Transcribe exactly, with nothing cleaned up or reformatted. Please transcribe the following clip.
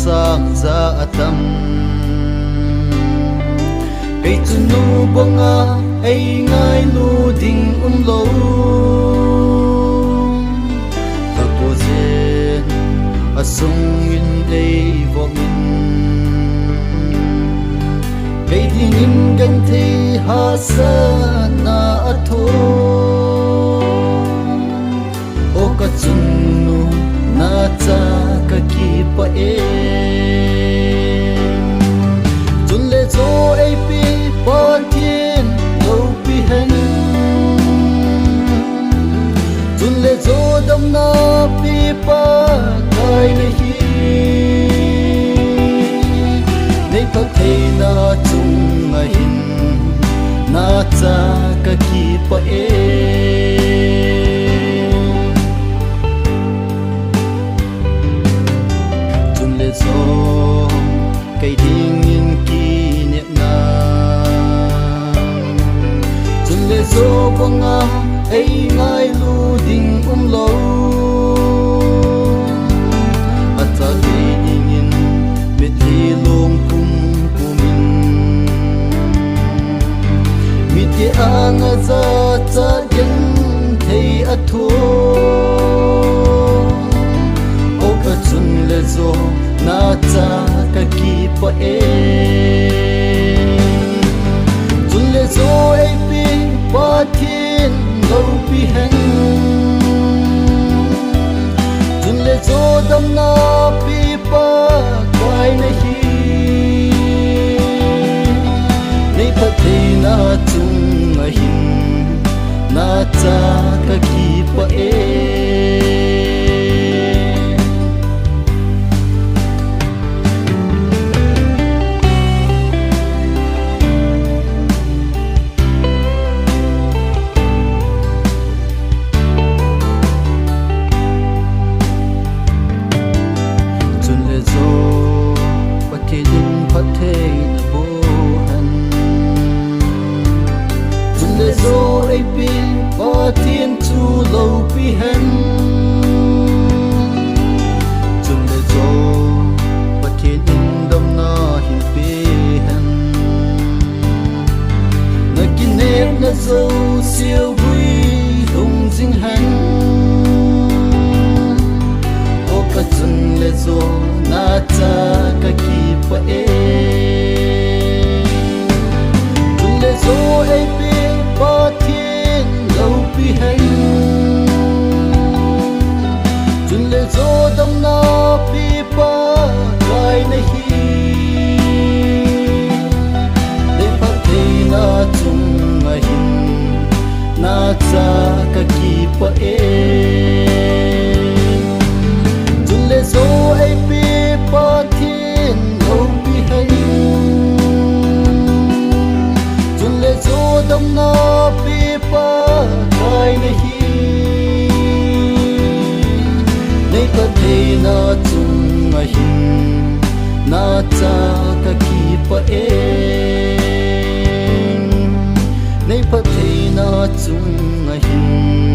sang ja atam. Kei chu nu banga eingailu ding umlou, lhakao jen asungin eivopin, kei dingin genthei hahsatna athoh. O kachunnu, nacha kakipah e. Chule jo eipeh Pathen loupi hen. Chule jo damna peh Pakai nahi. Neiphattheina chunga hin nacha kakipah e. Chule jo kei dingin kinepna, chule jo banga eingailu ding umlou. Acha kei dingin mitlhi long kumkumin, mite anga jachat genthei athoh. O kachunle jo nacha kakipah e. Chule jo eipeh Pathen loupi hen. Chule jo damna peh Pakai nahi. Neiphattheina chunga hin nacha kakipah e. Chule jo Pathen in phattheina boh hen. Chule jo eipeh Pathen chu loupi hen. Chule jo Pathen in damna hinpeh hen. Nakinepna jouse uvui lhung jing hen. O kachunle jo nacha kakipah e. Chule jo eipeh Pathen loupi hen. Chule jo damna peh Pakai nahi. Neiphattheina chunga hin nacha kakipah e. Chule jo eipeh Pathen loupi hen. Chule jo damna peh Pakai nahi. Neiphattheina chunga hin nacha kakipah e. Neiphattheina chunga hin